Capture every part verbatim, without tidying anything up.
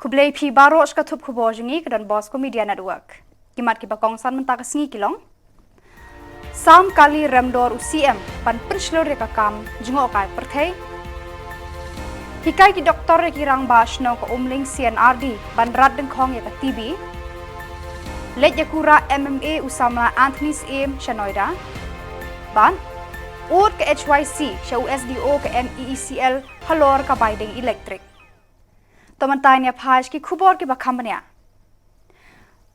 Khublei phi baroh sha ka thup khubor jong ngi ka Don Bosco Media Network. Ki mat kiba kongsan mynta ka sngi ki long: Sam kali remdor u C M ban pynshlur ïa ka kam jngohkai pyrthei. Hikai ki doktor ïa ki rangbah shnong ka Umling C N R D ban rat dyngkhong ïa ka T B. Leit ïakura M M A u samla Anthony Syiem sha Noida. Bad ud ka H Y C sha u S D O ka M E E C L halor ka bai ding elektrik. To mynta ngin ïa phai sha ki khubor kiba kham bniah.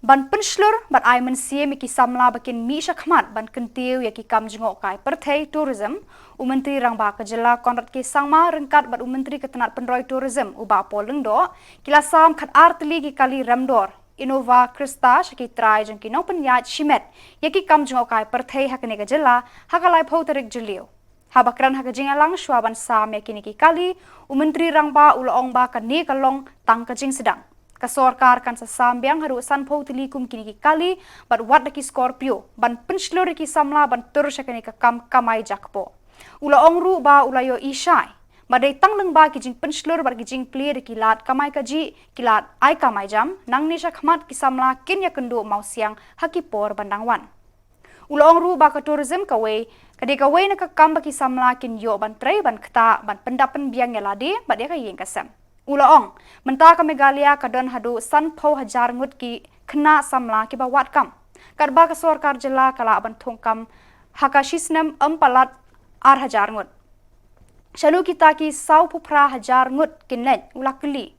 Ban pynshlur bad ai mynsiem ïa ki samla ba kin mih shakhmat ban kyntiew ïa ki kam jngohkai pyrthei, tourism, u Myntri Rangbah ka jylla Conrad K Sangma ryngkat bad u Myntri ka tnat pynroi tourism u Bah Paul Lyngdoh ki la sam khatar tylli ki kali remdor Innova Crysta sha ki trai jong ki nongpynïaid shimet ïa ki kam jngohkai pyrthei ha kane ka jylla ha ka laiphew tarik Jylliew. Haba kren ha ka jingïalang shuwa ban sam ïa kine ki kali, u Myntri Rangbah u la ong ba kane ka long tang ka jingsdang. Ka sorkar kan sa sam biang haduh sanphew tylli kum kine ki kali bad wat da ki Scorpio ban pynshlur ïa ki samla ban tur sha kane ka kam kamai jakpoh. U la ong ruh ba u la ïohi shai ba dei tang lyngba ki jingpynshlur bad ki jingplie da ki lad kamai kajih, ki lad ai kam ai jam, nangne shakhmat ki samla kin ïakynduh mawsiang ha ki por ban dang wan. U la ong ruh ba ka tourism kawei ka dei kawei na ka kam ba ki samla kin ïoh ban trei, ban ktah, ban pyndap pynbiang ïa lade bad ïa ka ïing ka sem. U la ong, mynta ka Meghalaya ka don haduh sanphew hajar ngut ki khynnah samla kiba wad kam, katba ka sorkar jylla ka lah ban thung kam ha ka shisnem ym palat ar hajar ngut. Shano kita ki sawphew phra hajar ngut kin leit? U la kylli.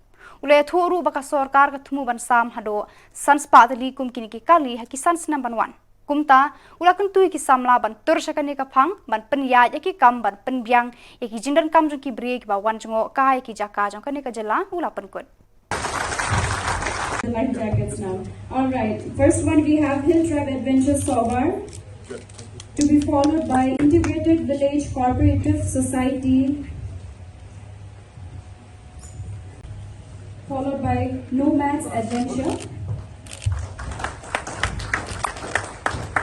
U la ïathuh ruh ba ka sorkar ka thmu ban sam haduh san spah tylli kum kine ki kali ha ki san snem ban wan. Kumta u la kyntu ïa ki samla ban tur sha kane ka phang ban pynïaid ïa ki kam ban pynbiang ïa ki jingdonkam jong ki briew kiba wan jngoh kai ïa ki jaka jong kane ka jylla, u la pynkut. The life jackets now. All right. First one, we have Hill Tribe Adventure Sohbar, to be followed by Integrated Village Cooperative Society, followed by Nomads Adventure.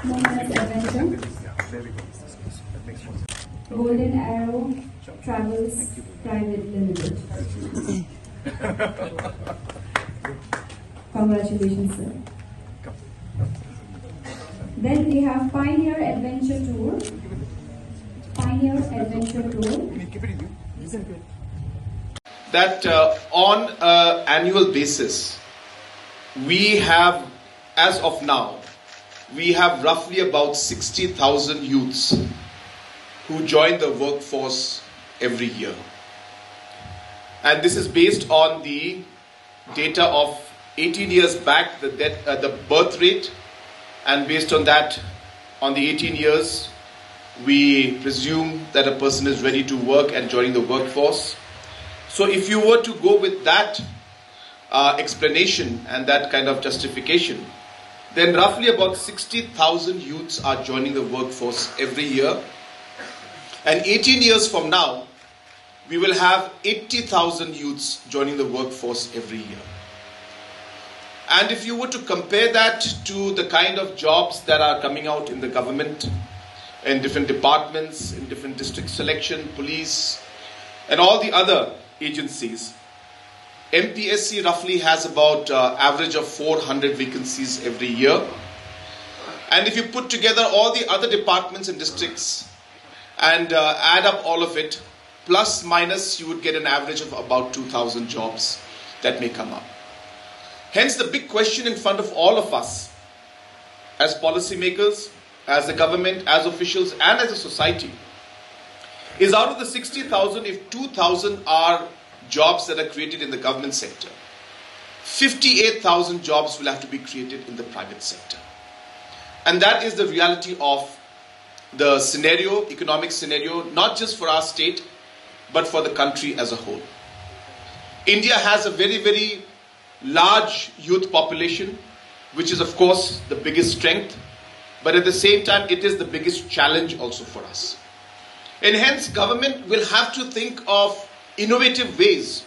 Nomads Adventure. Golden Arrow Travels Private Limited. Congratulations, sir. Then we have Pioneer Adventure Tour. Pioneer Adventure Tour. That uh, on an annual basis, we have, as of now, we have roughly about sixty thousand youths who join the workforce every year. And this is based on the data of eighteen years back, the, death, uh, the birth rate, and based on that, on the eighteen years, we presume that a person is ready to work and joining the workforce. So if you were to go with that uh, explanation and that kind of justification, then roughly about sixty thousand youths are joining the workforce every year. And eighteen years from now, we will have eighty thousand youths joining the workforce every year. And if you were to compare that to the kind of jobs that are coming out in the government, in different departments, in different district selection, police, and all the other agencies, M P S C roughly has about uh, average of four hundred vacancies every year. And if you put together all the other departments and districts and uh, add up all of it, plus minus, you would get an average of about two thousand jobs that may come up. Hence, the big question in front of all of us as policymakers, as a government, as officials, and as a society is, out of the sixty thousand, if two thousand are jobs that are created in the government sector, fifty-eight thousand jobs will have to be created in the private sector. And that is the reality of the scenario, economic scenario, not just for our state, but for the country as a whole. India has a very, very large youth population, which is, of course, the biggest strength, but at the same time, it is the biggest challenge also for us. And hence, government will have to think of innovative ways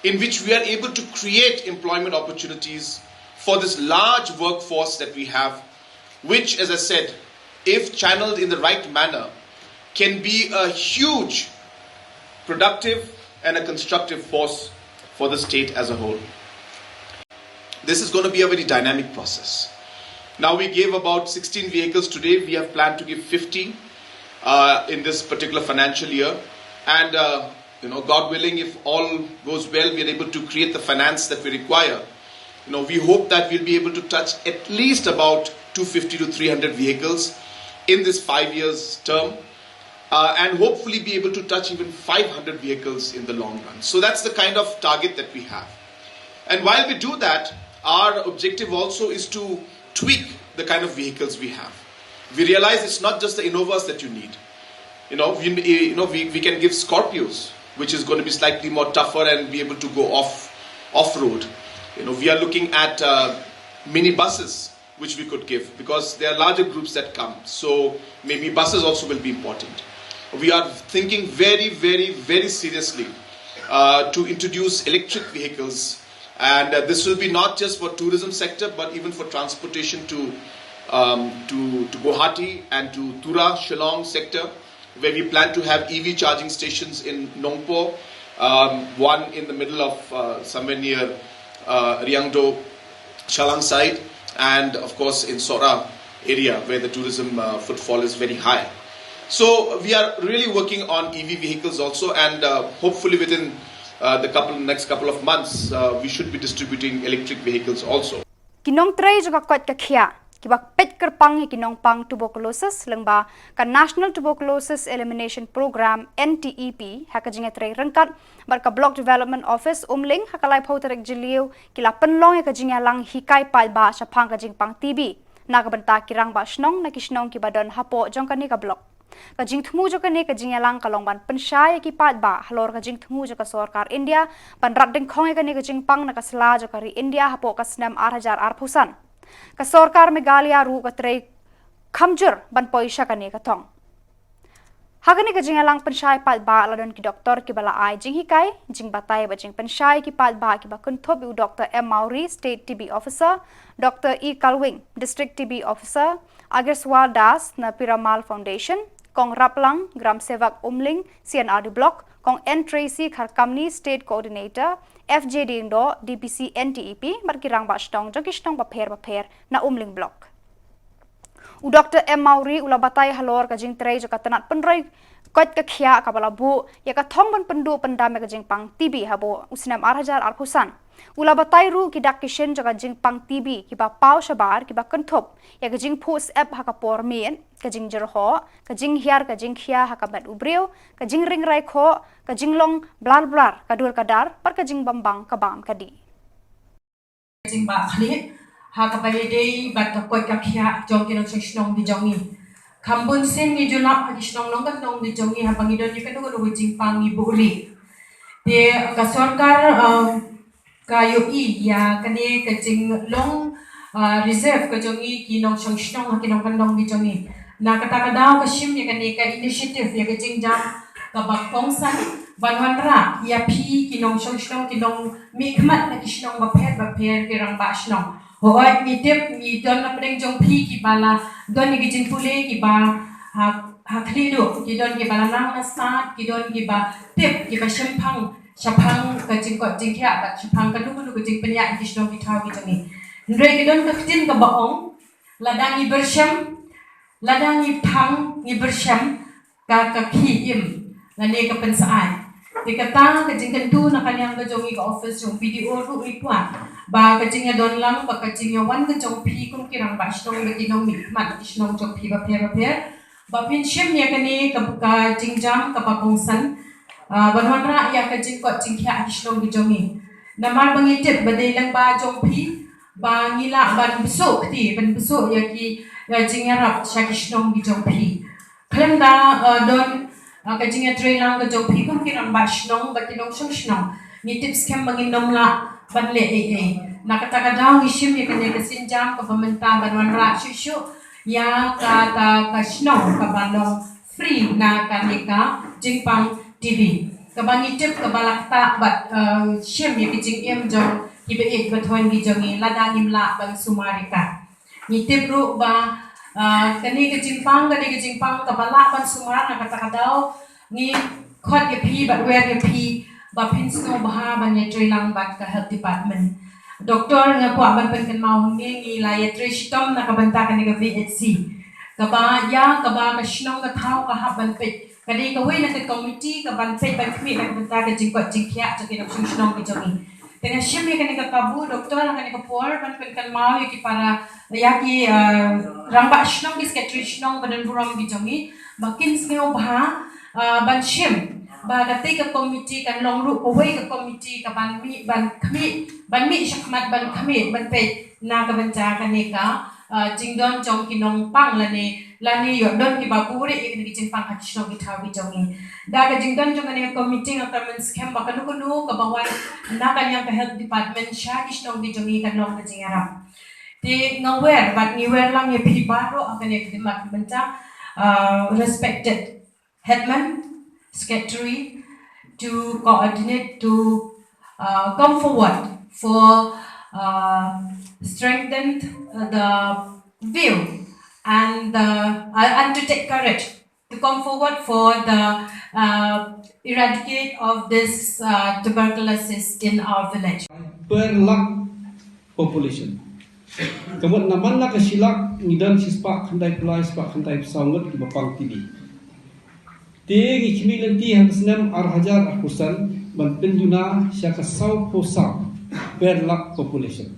in which we are able to create employment opportunities for this large workforce that we have, which, as I said, if channeled in the right manner, can be a huge productive and a constructive force for the state as a whole. This is going to be a very dynamic process. Now, we gave about sixteen vehicles today. We have planned to give fifty uh, in this particular financial year. And, uh, you know, God willing, if all goes well, we are able to create the finance that we require. You know, we hope that we'll be able to touch at least about two fifty to three hundred vehicles in this five years term, uh, and hopefully be able to touch even five hundred vehicles in the long run. So that's the kind of target that we have. And while we do that, our objective also is to tweak the kind of vehicles we have. We realize it's not just the Innovas that you need. You know, we, you know, we, we can give Scorpios, which is going to be slightly more tougher and be able to go off off road. You know, we are looking at uh, mini buses, which we could give, because there are larger groups that come. So maybe buses also will be important. We are thinking very, very, very seriously uh, to introduce electric vehicles, and uh, this will be not just for tourism sector, but even for transportation to um, to, to Guwahati and to Tura, Shillong sector, where we plan to have E V charging stations in Nongpoh, um, one in the middle of uh, somewhere near uh, Riangdo, Shallang side, and of course in Sohra area, where the tourism uh, footfall is very high. So we are really working on E V vehicles also, and uh, hopefully within uh, the couple next couple of months, uh, we should be distributing electric vehicles also. Ki nongtrei jong ka koit ka khiah kiba peit kyrpang ïa ki nongpang tuberculosis lyngba ka National Tuberculosis Elimination Program, N T E P, ha ka jingïatrei ryngkat bad ka Block Development Office Umling ha ka laiphew tarik Jylliew ki la pynlong ïa ka jingïalang hikai paidbah shaphang ka jingpang T B na ka bynta ki rangbah shnong na ki shnong kiba don hapoh jong kane ka block. Ka jingthmu jong kane ka jingïalang ka long ban pynshai ïa ki paidbah halor ka jingthmu jong ka sorkar India ban rat dyngkhong ïa kane ka jingpang na ka sla jong ka ri India hapoh ka snem ar hajar arphew san. Ka sorkar Meghalaya ruh ka trei kham jur ban poi sha kane ka thong. Ha kane ka jingïalang pynshai paidbah la don ki doktor kiba la ai jinghikai, jingbatai bad jingpynshai ki paidbah kiba kynthup ïa u Doktor M Mawrie, State T B Officer, Doktor E Kalwing, District T B Officer, Agreswal Das na Piramal Foundation, Kong Raplang, Gram Sevak Umling, C and R D Block, Kong N Tracy Kharkamni, State Coordinator, F J Diengdoh, D P C N T E P, bad ki rangbah shnong jong ki shnong bapher bapher na Umling Block. U Doktor M Mawrie u la batai halor ka jingtrei jong ka tnat pynroi koit ka khiah kaba la buh ïa ka thong ban pynduh pyndam ïa ka jingpang T B hapoh u snem ar hajar arphew san. U la batai ruh ki dak ki shin jong ka jingpang T B kiba paw shabar kiba kynthup ïa ka jingphuh syep ha ka por miet, ka jingjyrhoh, ka jinghiar ka jingkhia ha ka met u briew, ka jingring rai khoh, ka jinglong blar blar ka dur ka dar, bad ka jingbam bang ka bam ka dih. Ka jingbahkhlieh ha kaba ïadei bad ka koit ka khiah jong ki nongshong shnong ki jong ngi. Kham bun sien ngi ju lap ha ki shnong nongkyndong ki jong ngi haba ngi don ïa kano kano ka jingpang ngi buh rieh. Te ka sorkar, um, ka ïohi ïa kane ka jinglong, uh, reserve ka jong ngi ki nongshong shnong ha ki nongkyndong ki jong ngi. Na kata ka daw ka shim ïa kane ka initiative, ïa ka jingjam kaba kongsan ban wanrah ïa phi ki nongshong shnong, ki nongmihkhmat na ki shnong bapher bapher, ki rangbah shnong. Hooid, ngi tip ngi don na pdeng jong phi kiba la don ïa ki jingpule kiba ha, ha khlieh duh, ki don kiba la nang la stad, ki don kiba tip kiba shemphang shaphang ka jingkoit jingkhiah bad shaphang kano kano ka jingpynïaid ki shnong ki thaw ki jong ngi. Hynrei ki don ka ktien kaba ong, lada ngi byrsham, lada ngi thang ngi byrsham, ka, ka khih im lane ka pynsaid. Te kata ka jingkyntu na ka liang ka jong ngi, ka office jong B D O ruh ngi kwah ba ka jingïadon lang bad ka jingïawan ka jong phi kum ki rangbah shnong bad ki nongmihkhmat ki shnong jong phi bapher bapher, ba phin shim ïa kane ka, ka jingjam kaba kongsan, ah, ban wanrah ïa ka jingkoit jingkhiah ki shnong ki jong ngi. Namar ba ngi tip ba dei lyngba jong phi ba ngi lah ban bsuh kti, ban bsuh ïa ki, ïa jingïarap sha ki shnong ki jong phi. Khlem da, ah, don, ah, ka jingïatreilang ka jong phi kum ki rangbah shnong bad ki nongshong shnong, ngi tip skhem ba ngin nym lah ban leh ei ei. Na kata ka daw ngi shim ïa kane ka sienjam kaba mynta ban wanrah shuh shuh ïa kata ka shnong kaba long free na kane ka jingpang T B, kaba ngi tip kaba la ktah bad, eh, shim ïa ki jingim jong ki baieit bathoiñ ki jong ngi lada ngim lah ban sumar ïa ka. Ngi tip ruh ba, eh, kane ka jingpang, kane ka jingpang kaba lah ban sumar, na kata ka daw ngi khot ïa phi bad wer ïa phi ba phin sngewbha ban ïatreilang bad ka health department. Doktor, nga kwah ban pynkynmaw hangne ngi la ïatrei shitom na ka bynta kane ka V H C. Kaba ïa, kaba ka shnong ka thaw ka hap ban peit. Ka dei kawei na ka komiti ka ban peit ban khmih na ka bynta ka jingkoit jingkhiah jong ki nongshong shnong ki jong ngi. Te nga shim ïa kane ka kabu, Doktor, ha kane ka por ban pynkynmaw ïa ki para, ïa ki, uh, rangbah shnong, ki sekretari shnong, ba don burom ki jong ngi, ba kin sngewbha, uh, ban shim ba katei ka komiti kan long ruh kawei ka komiti ka ban mih, ban khmih, ban mih shakhmat ban khmih ban peit na ka bynta kane ka, uh, jingdon jong ki nongpang lane, lane ïoh don kiba buhrieh ïa kine ki jingpang ha ki shnong ki thaw ki jong ngi. Da ka jingdon jong kane ka komiti nga kyrmen skhem ba kano kano kaba wan na ka liang ka health department sha ki shnong ki jong ngi kan long ka jingïarap. Te nga wer bad ngi wer lang ïa phi baroh ha kane ka khmat mynta, uh, respected headman, secretary, to coordinate, to, uh, come forward for, uh, strengthen, uh, the view and the, uh, and to take courage to come forward for the, uh, eradicate of this, uh, tuberculosis in our village. Per lakh population. Ka mut na man la ka shi lak ngi don shi spah khyndai phew lai, shi spah khyndai phew saw ngut kiba pang T B. Te ngi khmih lynti ha ka snem ar hajar arphew san ban pynduna sha ka saw phew saw per lakh population.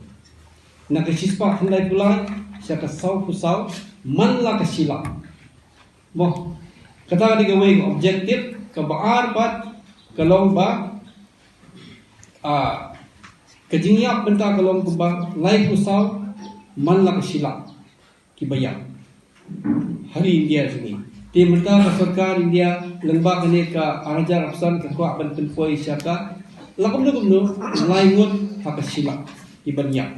Na ka shi spah khyndai phew lai sha ka saw phew saw man la ka shi lak. Mo, kata ka dei kawei ka objective, kaba ar pat ka long ba, ah, ka jingïap bynta ka long kumba lai phew saw man la ka shi lak kiba ïap ha ri India jong ngi. Te mynta ka sorkar India lyngba kane ka ar hajar arphew san ka kwah ban pynpoi sha ka la kumno kumno lai ngut ha ka shi lak kiban ïap.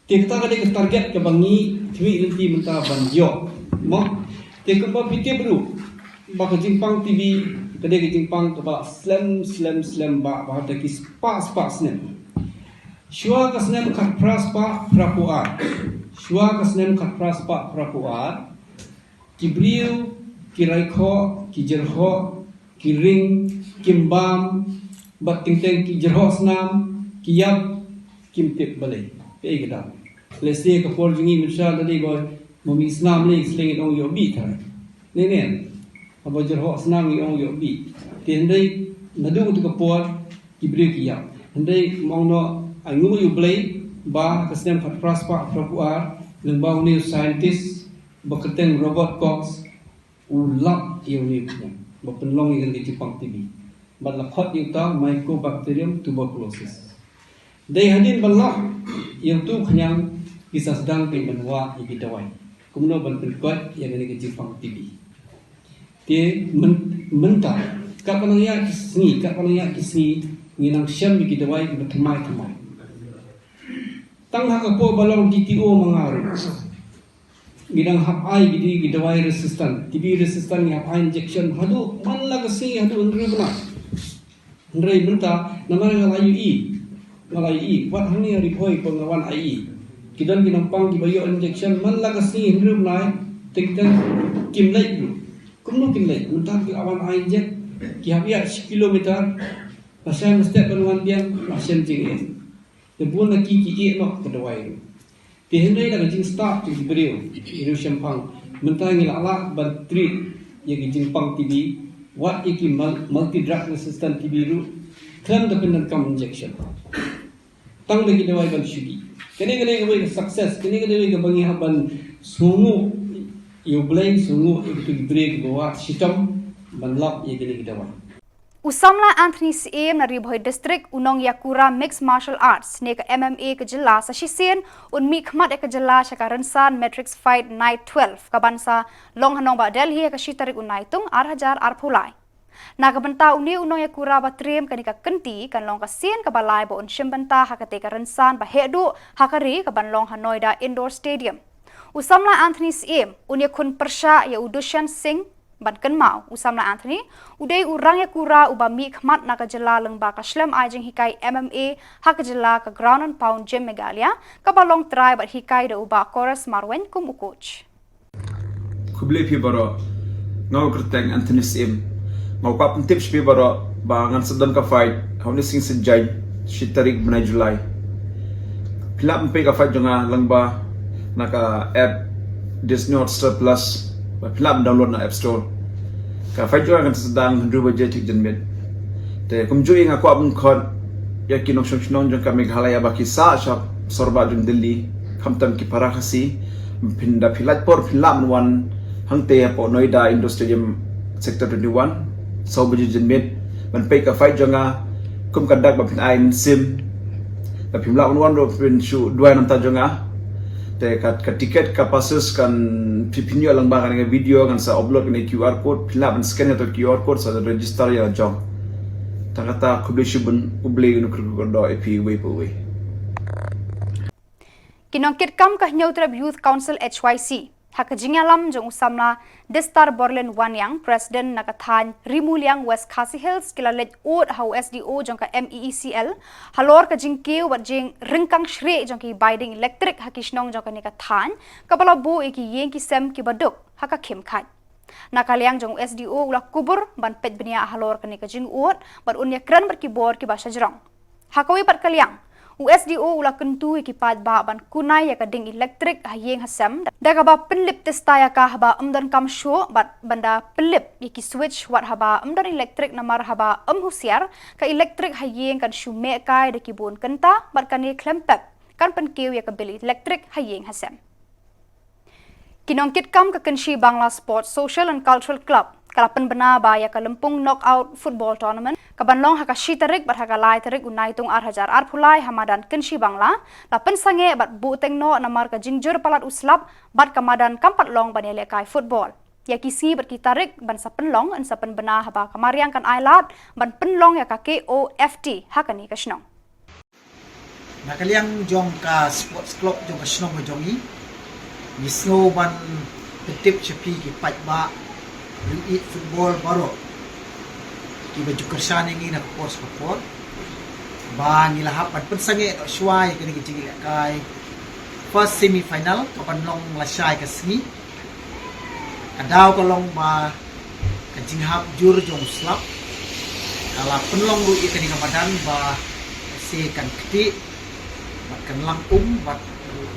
Te kata ka dei ka target kaba ngi khmih lynti mynta ban ïoh. Mo, te kumba phi tip ruh ba ka jingpang T B ka dei ka jingpang kaba slem slem slem ba, ba ha ki spah spah snem. Shuwa ka snem khatphra spah phra phew ar. Shuwa ka snem khatphra spah phra phew ar, ki briew, ki raikhoh, ki jyrhoh, ki ring, kim bam, bad teng teng ki jyrhoh snam, ki ïap, kim tip balei. Kaei ka daw? Lehse ka por jong ngi mynshuwa lada dei ba ma mih snam lei, shlei ngi ong ïoh bih tharai. Ne ne. Haba jyrhoh snam ngi ong ïoh bih. Te hynrei naduh kata ka por ki briew ki ïap. Hynrei nga ong noh, ai nguh ïa U Blei ba ka snem khatphra spah phra phew ar, lyngba une u scientist ba kyrteng Robert Koch, u lap ïa une u khñiang ba pynlong ïa kane ka jingpang T B. Bad la khot ïa uta Mycobacterium tuberculosis. Dei hadien ba lap ïa utu u khñiang ki sa sdang ban wad ïa ki dawai kumno ban pynkoit ïa kane ka jingpang T B. Te myn-, mynta katba nang ïaid ki sngi, katba nang ïaid ki sngi, ngi nang shem ïa ki dawai kiba thymmai thymmai. Tang ha ka por ba long D T O ma nga ruh ngi dang hap ai ki, ki dawai resistant, T B resistant, ngi hap ai injection haduh man la ka sngi, haduh hynriew bnai. Hynrei mynta namar nga la ïohi, nga la ïohi wat hangne ha Ri Bhoi pat nga wan ai. Ki don ki nongpang kiba ïoh injection man la ka sngi, hynriew bnai, teng teng kim leit ruh. Kumno kim leit? Mynta ki la wan ai inject, ki hap ïaid shi kilometer, la shai mynstep ban wan biang, la shem jingeh. Te bun na ki ki ïeh noh ka dawai ruh. Te hynrei da ka jingstad jong ki briew, ki riewshemphang, mynta ngi la lah ban treat ïa ki jingpang T B, wat ïa ki mul-, multi drug resistant T B ruh khlem da pyndonkam injection. Tang da ki dawai ban shu dih. Kane ka dei kawei ka success, kane ka dei kawei kaba ngi hap ban sngewnguh ïa U Blei, sngewnguh ïa kito ki briew kiba wad shitom ban lap ïa kine ki dawai. U samla Anthony Syiem na Ri Bhoi District, u nongïakura Mixed Martial Arts ne ka M M A ka jylla, sa shisien un mihkhmat ïa ka jylla sha ka rynsan Matrix Fight Night twelve kaban sa long ha nongbah Delhi ha ka shi tarik u Naitung ar hajar arphew lai. Na ka bynta une u nongïakura ba triem, kane ka kynti kan long ka sien kaba lai ba un shim bynta ha katei ka rynsan ba heh duh ha ka ri kaban long ha Noida Indoor Stadium. U samla Anthony Syiem un ïakhun pyrshah ïa u Dushyant Singh. Ban kynmaw, u samla Anthony u dei u rangïakura uba mihkhmat na ka jylla lyngba ka shlem ai jinghikai M M A ha ka jylla, ka Ground and Pound Gym Meghalaya, kaba long trai bad hikai da u Bah Chorus Marwein kum u coach. Khublei phi baroh. Nga u kyrteng Anthony Syiem. Nga u kwah pyntip sha phi baroh ba ngan sa don ka fight ha une u sngi Saitjaiñ, shi tarik bnai July. Phi lah ban peit ka fight jong nga lyngba na ka app Disney Hotstar Plus, ba phi lah ban download na App Store. Ka fight jong nga kan sa sdang hynriew baje thik janmiet. Te kumjuh nga kwah ban khot ïa ki nongshong shnong jong ka Meghalaya ba ki sah sha sorbah jong Delhi, khamtam ki para Khasi. Phin, da phi lait por phin lah ban wan hangtei hapoh Noida Indoor Stadium, Sector twenty-one, saw baje janmiet, ban peit ka fight jong nga. Kum ka dak ba phin ai mynsiem, da phim lah ban wan ruh phin shu duwai na ka bynta jong nga. Te ka, ka ticket, ka passes kan, phi, phin ïoh lyngba kane ka video, ngan sa upload kane ka QR code, phin lah ban scan ïa ka QR code sa register ïa la jong. Tang kata, khublei shibun, U Blei un kyrkhu kyrdoh ïa phi uwei pa uwei. Ki nongkitkam ka Hynñiewtrep Youth Council, H Y C, ha ka jingïalam jong u samla Destar Borlin Wanniang, President na ka thaiñ Rimuliang, West Khasi Hills, ki la leit ud ha u S D O jong ka M E E C L halor ka jingkiew bad jingryngkang shrieh jong ki bai ding elektrik ha ki shnong jong kane ka thaiñ, kaba la buh ïa ki ïing ki sem kiba duk ha ka khim khaid. Na ka liang jong u S D O u la kubur ban peit bniah halor kane ka jingud bad un ïakren bad ki bor kiba shajrong. Ha kawei pat ka liang, u S D O u la kyntu ïa ki paidbah ban kunai ïa ka ding elektrik ha ïing ha sem, da kaba pynlip tista ïa ka haba ym donkam shuh bad ban da pynlip ïa ki switch wat haba ym don elektrik, namar haba ym husiar, ka elektrik ha ïing kan shu meh kai da ki bun kynta bad kane khlem pep kan pynkiew ïa ka bil elektrik ha ïing ha sem. Ki nongkitkam ka Kynshi Bangla Sports Social and Cultural Club ka la pynbna ba ïa ka lympung knockout football tournament kaban long ha ka shi tarik bad ha ka lai tarik u Naitung ar hajar arphew lai ha madan Kynshi Bangla, la pynsangeh bad buhteng noh namar ka jingjur palat u slap bad ka madan kam pat long ban ïalehkai football. Ïa ki sngi bad ki tarik ban sa pynlong yn sa pynbna haba ka mariang kan ailad ban pynlong ïa ka K O F T ha kane ka shnong. Na ka liang jong ka sports club jong ka shnong ka jong ngi, ngi sngew ban pyntip sha phi ki paidbah riewieid football baroh kiba ju kyrshan ïa ngi na ka por sha ka por, ba ngi la hap ban pynsangeh noh shuwa ïa kane ka jingïalehkai first semi final kaban long lashai ka sngi. Ka daw ka long ba ka jinghap jur jong u slap ka la pynlong ruh ïa kane ka madan ba ka se kan ktieh bad kan lang um bad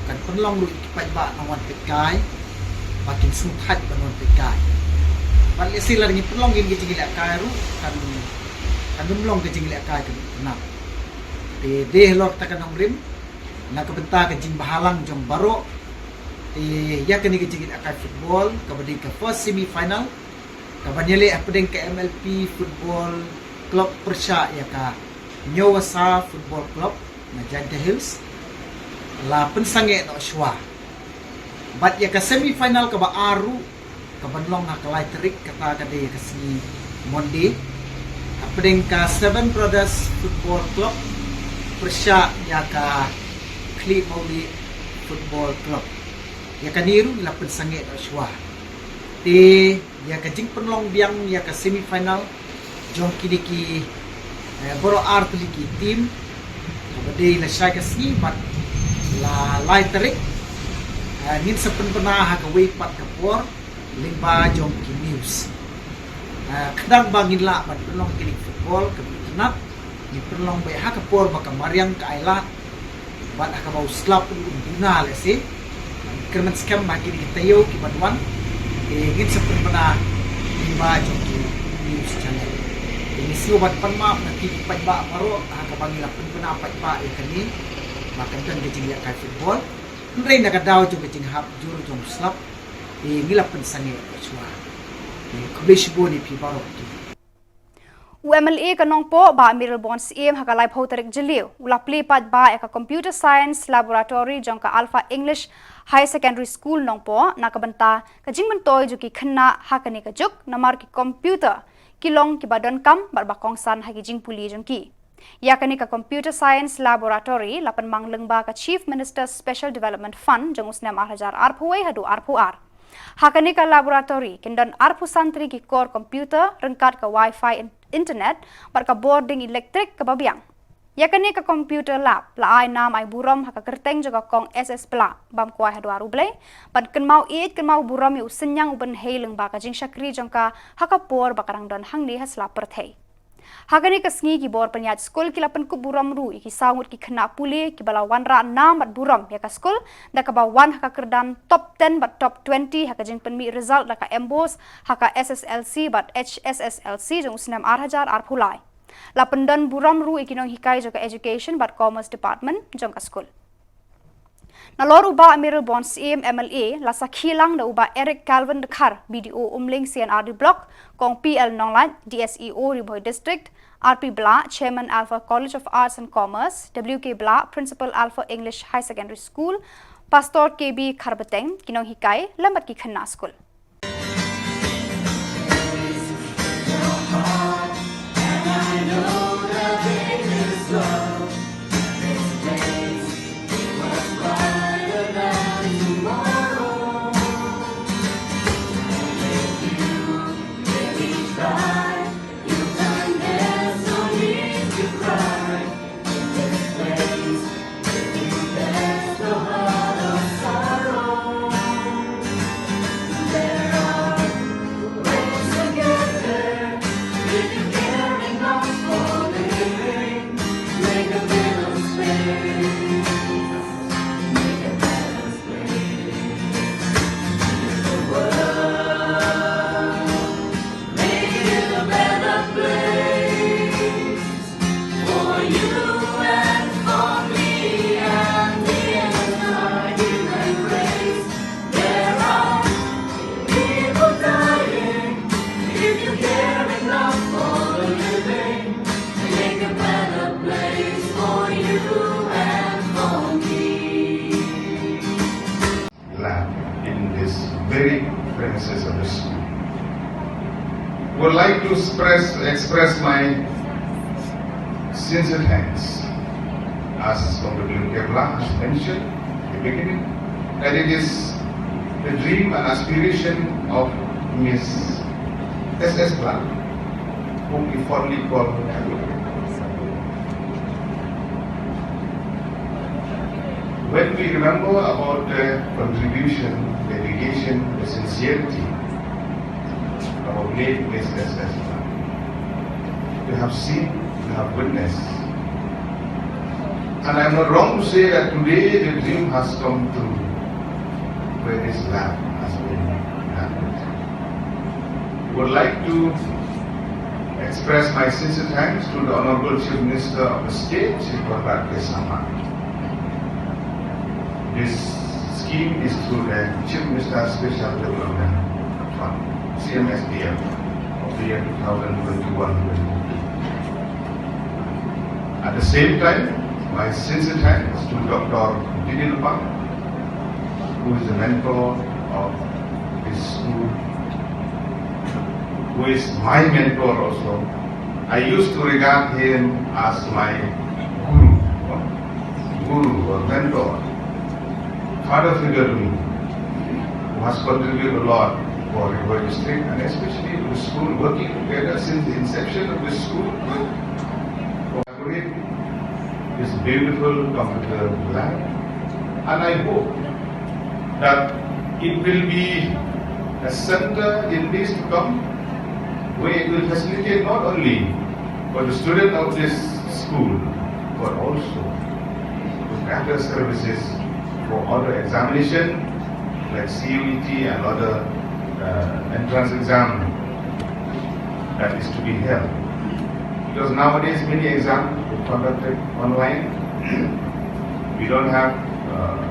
kan pynlong ruh ïa ki paidbah nongwan peit kai ba kin sngewthait ban wan peit kai. Bad lehse lada ngin pynlong ïa kine ki jingïalehkai ruh kan, kan ym long ka jingïalehkai kaba itynnad. Te dei halor kata ka nongrim, na ka bynta ka jingbhalang jong baroh, te ïa kane ka jingïalehkai football kaba dei ka first semi final kaban ïaleh hapdeng ka M L P Football Club pyrshah ïa ka Hynñiewasa Football Club na Jaintia Hills la pynsangeh noh shuwa. Bad ïa ka semi final kaba ar ruh kaban long ha ka lai tarik, kata ka dei ka sngi Monday, hapdeng ka Seven Brothers Football Club pyrshah ïa ka Khlieh Mawlieh Football Club. Ïa kane ruh ngi la pynsangeh noh shuwa. Te ïa ka jingpynlong biang ïa ka semi final jong kine ki, eh, baroh ar tylli ki team kaba dei lashai ka sngi bad la lai tarik, eh, ngin sa pynbna ha kawei pat ka por lyngba jong ki news. Eh, khnang ba ngin lah ban pynlong kine ki football kaba itynnad, ngin pynlong beit ha ka por ba ka mariang ka ailad bad ha kaba u slap un duna lehse. Kyrmen skhem ba kine ki taïew kiban wan te ngin sa pynbna lyngba jong ki news channel. Te ngi sngewbha ban pan map na phi ki paidbah baroh ha kaba ngi la pynbna paidbah ïa kane ba kan don ka jingïalehkai football. Hynrei na ka daw jong ka jinghap jur jong u slap te ngi la pynsangeh noh shuwa. Te khublei shibun ïa phi baroh ki. U M L A ka Nongpoh, Bah Mayralborn Syiem, ha ka laiphew tarik Jylliew u la plie paidbah ïa ka Computer Science Laboratory jong ka Alpha English Higher Secondary School Nongpoh na ka bynta ka jingmyntoi jong ki khynnah ha kane ka juk, namar ki computer ki long kiba donkam bad ba kongsan ha ki jingpule jong ki. Ïa kane ka Computer Science Laboratory la pynmang lyngba ka Chief Minister's Special Development Fund jong u snem ar hajar arphew wei haduh arphew ar. Ha kane ka laboratory kin don arphew san tylli ki kor computer ryngkat ka wifi in-, internet bad ka bording elektrik kaba biang. Ïa kane ka computer lab la ai nam ai burom ha ka kyrteng jong ka Kong S S Pla, bam kwai ha dwar U Blei, ban kynmaw ïeit kynmaw burom ïa u synñiang u bynhei lyngba ka jingshakri jong ka ha ka por ba ka dang don hangne ha sla pyrthei. Ha kane ka sngi ki bor pynïaid skul ki la pynkup burom ruh ïa ki saw ngut ki khynnah pule kiba la wanrah nam bad burom ïa ka skul da kaba wan ha ka kyrdan top ten bad top twenty ha ka jingpynmih result da ka MBOSE ha ka SSLC bad HSSLC jong u snem ar hajar arphew lai. La pyndon burom ruh ïa ki nonghikai jong ka Education bad Commerce Department jong ka skul. Nalor u Bah Mayralborn Syiem MLA, la sakhi lang da u Bah Eric Calvin Dkhar, BDO Umling C&RD Block, Kong P L Nonglait, DSEO Ri Bhoi District, R P Blah, Chairman Alpha College of Arts and Commerce, W K Blah, Principal Alpha English Higher Secondary School, Pastor K B Kharbeteng, ki nonghikai lem bad ki khynnah skul. Lab in this very premises of the school. Would like to express, express my sincere thanks, as Comrade Kevla has mentioned in the beginning, that it is the dream and aspiration of Miss S S Blah, whom we fondly call Kevla. When we remember about the contribution, dedication, the sincerity of our late Miss S S Blah, we have seen, we have witnessed. And I'm not wrong to say that today the dream has come true, where this lab has been inauguration. Would like to express my sincere thanks to the Honorable Chief Minister of the State, Shri Conrad K Sangma. This scheme is through the Chief Minister's Special Development Fund, C M S D F, of the year two thousand twenty-one twenty-two. At the same time, my sincere thanks to Doctor Didi Lupang, who is the mentor of this school, who is my mentor also. I used to regard him as my guru, guru or mentor, father figure to me, who has contributed a lot for Ri Bhoi district and especially to the school, working together since the inception of the school with inaugurate this beautiful computer lab, and I hope that it will be a center in days to come where it will facilitate not only for the student of this school, but also to gather services for other examination like C U E T and other uh, entrance exam that is to be held. Because nowadays many exams are conducted online. We don't have uh,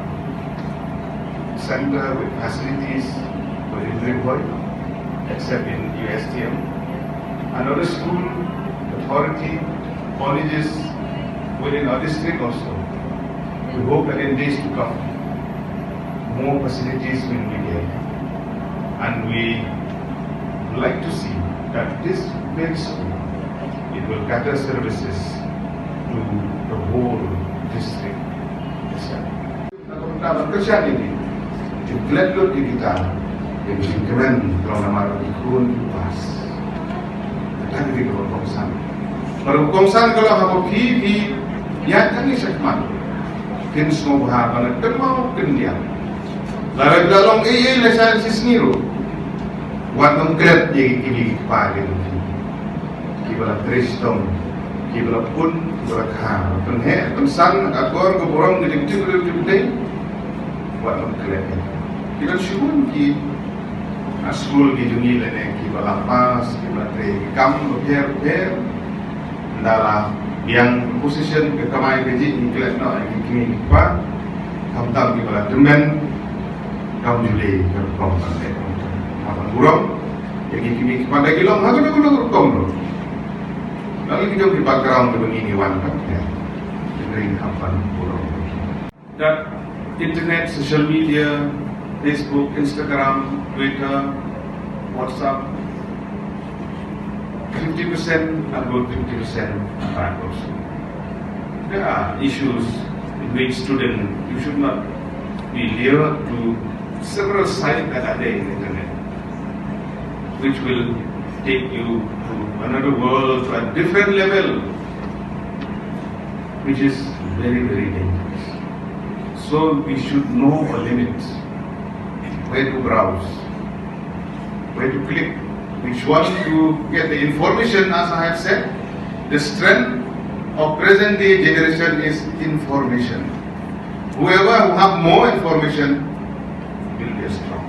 center with facilities within Ri Bhoi, except in U S T M. Another school, authority, colleges within our district also. We hope that in days to come, more facilities will be there. And we would like to see that this very school, it will cater services to the whole district itself. Na ka bynta ban kyrshan ïa ki, ki klet lut ïa kita, ïa ki jingkmen, ka long namar ki khun ki pass. Kata ka dei kaba kongsan. Bad kaba kongsan ka long haba phi, phi ïaid tang ïa shakhmat, phin sngewbha ban kynmaw kyndiang. Lada ka long ei ei lashai shisngi ruh, wat nym klet ïa ki kmie ki kpa ki Ba la trei shitom, ki ba la pun, ki ba la kha, pynheh pynsan, akor ka burom, ka jingtip, ka jingtip. Wat ym klet. Ki don shibun ki, ah, skul ki jong ngi lane ki ba la pass, ki ba la trei ki kam bapher bapher. Ynda la biang ka position, ka kamai kajih, ngi klet noh ïa ki kmie ki kpa. Khamtam ki ba la tymmen, kam ju leh ka rukom ban leh. Haba burom ïa ki kmie ki kpa da ki long ha kano kano ka rukom ruh. Lane ki jong ki background kiba ngi ngi wan pat, ïa. Ki ring hap ban burom. That internet, social media, Facebook, Instagram, Twitter, WhatsApp, fifty percent are good, fifty percent are bad also. There are issues in which student, you should not be lured to several sites that are there in the internet, which will take you to another world, to a different level, which is very, very dangerous. So we should know our limits, where to browse, where to click, which one to get the information. As I have said, the strength of present day generation is information. Whoever who have more information will be strong.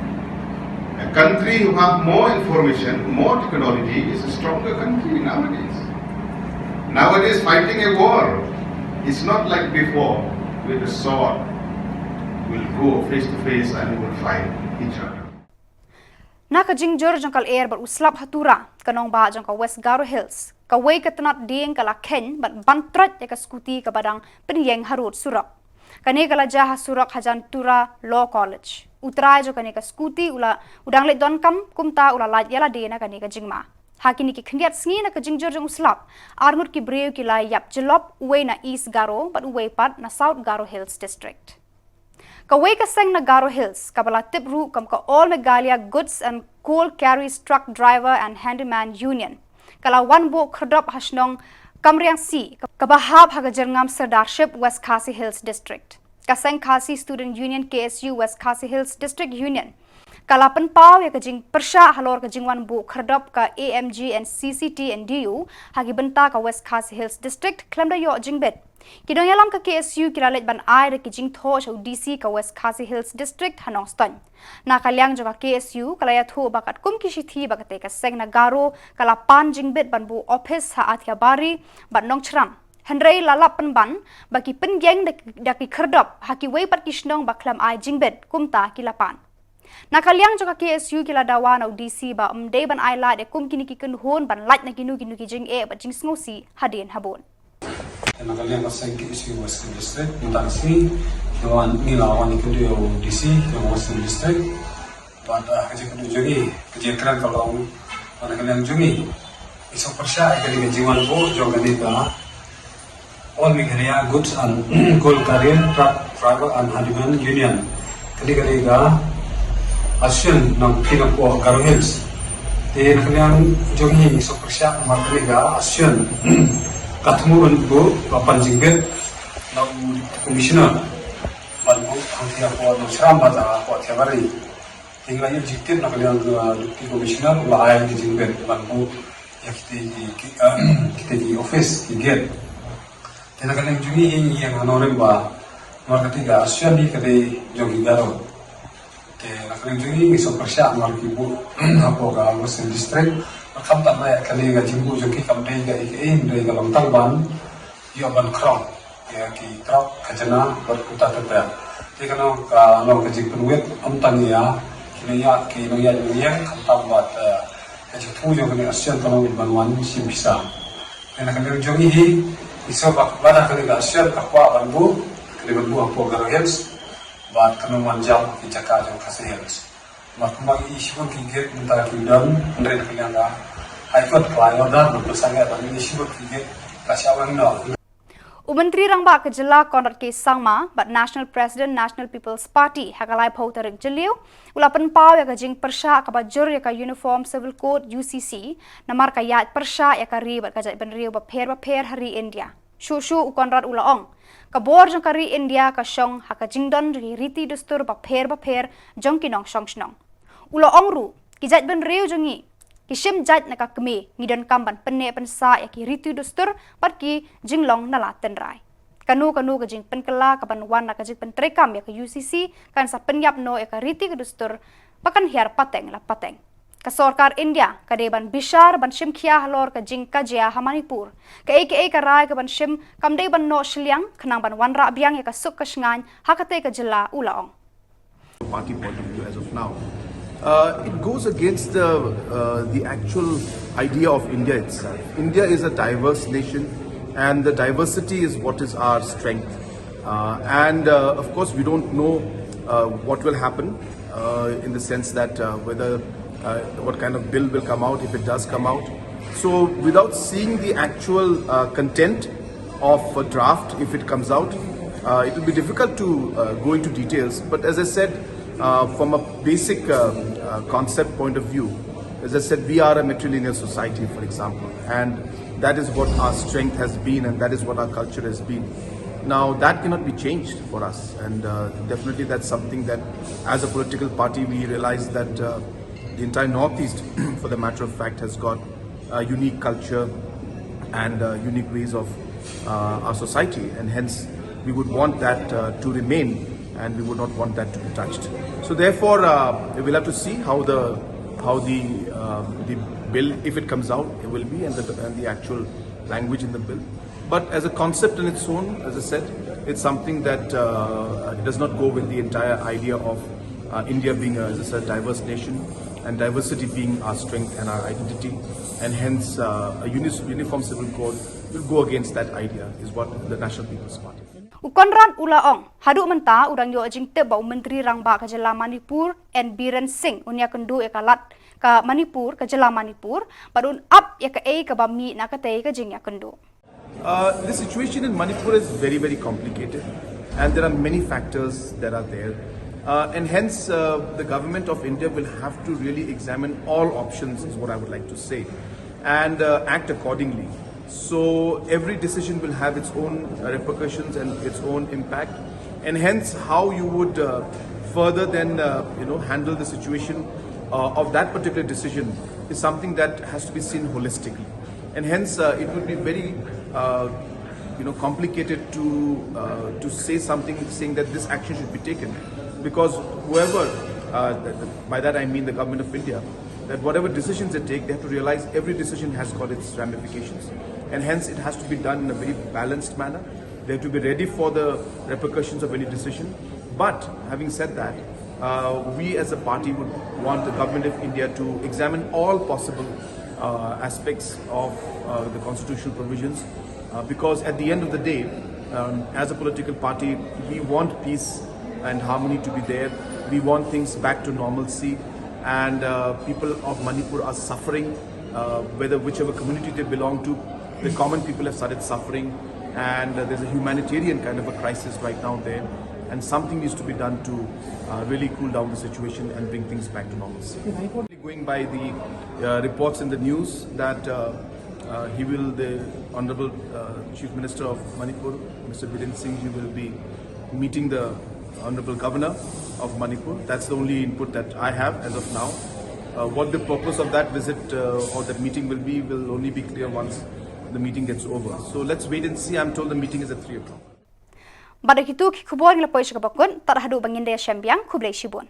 A country who have more information, more technology is a stronger country nowadays. Nowadays, fighting a war is not like before with a sword. We'll go face to face and we will fight each other. Na ka jingjur jong ka lyer bad u slap ha Tura, ka nongbah jong ka West Garo Hills, kawei ka tnat dieng ka la kheiñ bad ban troit ïa ka scooty kaba dang pynïeng harud surok. Kane ka la jia ha surok hajan Tura Law College. U trai jong kane ka scooty u la, u dang leit donkam, kumta u la lait ïa lade na kane ka jingma. Ha kine ki khyndiat sngi na ka jingjur jong u slap, arngut ki briew ki la ïap jyllop, uwei na East Garo bad uwei pat na South Garo Hills District. Kawei ka seng na Garo Hills, kaba la tip ruh kum ka All Meghalaya Goods and Coal Carriers Truck Driver and Handyman Union, ka la wan buh khyrdop ha shnong Kamriangsi, kaba hap ha ka Jyrngam Sirdarship, West Khasi Hills District. Ka seng Khasi Student Union, K S U, West Khasi Hills District Union, ka la pynpaw ïa ka jingpyrshah halor ka jingwan buh khyrdop ka A M G and C C T and D U ha ki bynta ka West Khasi Hills District khlem da ïoh jingbit. Ki nongïalam ka K S U ki la leit ban ai da ki jingthoh sha u D C ka West Khasi Hills District ha Nongstoiñ. Na ka liang jong ka K S U ka la ïathuh ba katkum ki shithi ba katei ka seng na Garo ka la pan jingbit ban buh ophis ha Athiabari bad Nongchram. Hynrei la lap pynban ba ki pynïeng da, da ki khyrdop ha kiwei pat ki shnong ba khlem ai jingbit, kumta ki la pan. Na ka liang jong ka K S U ki la dawa na u D C ba ym dei ban ai lad ïa kum kine ki kynhun ban lait na kino kino ki jingeh bad jingsngewsih hadien habud. Na ka liang ka seng K S U Western District, mynta ka sngi ngi la wan, ngi la wan ïakynduh ïa u D C jong Western District. Bad, ah, ka jingkynduh jong ngi, ka jingkren ka long, na ka liang jong ngi, ngi sngewpyrshah ïa kane ka jingwan buh jong kane ka All Meghalaya Goods and Coal Carrier Truck Driver and Handyman Union. Kane ka dei ka association nongpynim hapoh Garo Hills. Te na ka liang jong ngi ngi sngewpyrshah namar kane ka association ka thmu ban buh, ba pan jingbit na u Deputy Commissioner ban buh hangtei hapoh Nongchram bad hapoh Athiabari. Te ngi la ïoh jingtip na ka liang, uh, Deputy Commissioner u la ai ka jingbit ban buh ïa kitei ki, ki, uh, kitei ki office, ki gate. Te na ka liang jong ngi, ngi ïeng hangno rim ba namar katei ka association hi ka dei jong ki Garo. Te na ka liang jong ngi ngi sngewpyrshah namar ki buh hapoh ka Western District. Khamtam ba kane ka jingbuh jong ki kam dei kaei kaei, hynrei ka long tang ban ïoh ban khrong ïa ki trok, khajna bad kumta ter ter. Te kane ka long ka jingpynwit, ym tang ïa ki nongïaid, ki nongïaid nongïeng, khamtam bad, eh, ka jingthmu jong kane ka association ka long ban wan shim pisa. Te na ka liang jong ngi hi, ngi sngewbha ba lada kane ka association ka kwah ban buh, ka dei ban buh hapoh Garo Hills bad kan ym wan jam ki jaka jong Khasi Hills. Namar kumba ngi ïohi shibun ki gate mynta ki don, hynrei na ka liang ka High Court ka la ai order ban pynsangeh, ban ïohi shibun ki gate ka shah weng noh. U Myntri Rangbah ka Jylla Conrad K Sangma bad National President National People's Party ha ka laiphew tarik Jylliew u la pynpaw ïa ka jingpyrshah kaba jur ïa ka Uniform Civil Code, U C C, namar ka ïaid pyrshah ïa ka ri bad ka jaitbynriew bapher bapher ha ri India. Shuh shuh u Conrad u la ong, ka bor jong ka ri India ka shong ha ka jingdon jong ki riti dustur bapher bapher jong ki nongshong shnong. U la ong ruh, ki jaitbynriew jong ngi Ki shim jait na ka kmie, ngi donkam ban pynneh pynsah ïa ki riti dustur bad ki jinglong na la tynrai. Kano kano ka jingpynkylla kaban wan na ka jingpyntreikam ïa ka U C C kan sa pynïap noh ïa ka riti ka dustur ba kan hiar pateng la pateng. Ka sorkar India ka dei ban bishar ban shim khia halor ka jingkajia ha Manipur. Kaei kaei ka rai kaban shim kam dei ban noh shiliang khnang ban wanrah biang ïa ka suk ka shngaiñ ha katei ka jylla, u la ong. Party point of view as of now. Uh, it goes against the uh, the actual idea of India itself. India is a diverse nation, and the diversity is what is our strength. Uh, and uh, of course, we don't know uh, what will happen uh, in the sense that uh, whether uh, what kind of bill will come out, if it does come out. So, without seeing the actual uh, content of a draft, if it comes out, uh, it will be difficult to uh, go into details. But as I said, uh, from a basic uh, uh, concept point of view, as I said, we are a matrilineal society, for example, and that is what our strength has been, and that is what our culture has been. Now, that cannot be changed for us, and uh, definitely that's something that, as a political party, we realize that uh, the entire Northeast, for the matter of fact, has got a unique culture and uh, unique ways of uh, our society, and hence we would want that uh, to remain, and we would not want that to be touched. So therefore, uh, we'll have to see how the how the uh, the bill, if it comes out, it will be, and the and the actual language in the bill. But as a concept in its own, as I said, it's something that uh, it does not go with the entire idea of uh, India being a, as I said, diverse nation and diversity being our strength and our identity, and hence uh, a uni- uniform civil code will go against that idea, is what the National People's Party. U Conrad u la ong, haduh mynta u dang ïoh jingtip ba u Myntri Rangbah ka jylla Manipur, N Biren Singh, un ïakynduh ïa ka lad ka Manipur, ka jylla Manipur, bad un ap ïa kaei kaba mih na katei ka jingïakynduh. Uh, the situation in Manipur is very, very complicated, and there are many factors that are there. Uh, and hence, uh, the government of India will have to really examine all options, is what I would like to say, and uh, act accordingly. So, every decision will have its own uh, repercussions and its own impact, and hence, how you would uh, further then uh, you know handle the situation uh, of that particular decision is something that has to be seen holistically. And hence uh, it would be very uh, you know complicated to uh, to say something saying that this action should be taken, because whoever uh, th- th- by that I mean the government of India, that whatever decisions they take, they have to realize every decision has got its ramifications, and hence it has to be done in a very balanced manner. They have to be ready for the repercussions of any decision. But having said that, uh, we as a party would want the government of India to examine all possible uh, aspects of uh, the constitutional provisions, uh, because at the end of the day, um, as a political party, we want peace and harmony to be there. We want things back to normalcy, and uh, people of Manipur are suffering, uh, whether whichever community they belong to. The common people have started suffering, and uh, there's a humanitarian kind of a crisis right now there, and something needs to be done to uh, really cool down the situation and bring things back to normalcy. Going by the uh, reports in the news that uh, uh, he will, the Honorable uh, Chief Minister of Manipur, Mister Biren Singh, he will be meeting the Honorable Governor of Manipur. That's the only input that I have as of now. Uh, what the purpose of that visit uh, or that meeting will be will only be clear once the meeting gets over. So let's wait and see. I'm told the meeting is at three o'clock. Bad da kitu ki khubor ngi la poi sha kaba kut, tad haduh ba ngin da ïashem biang, khublei shibun.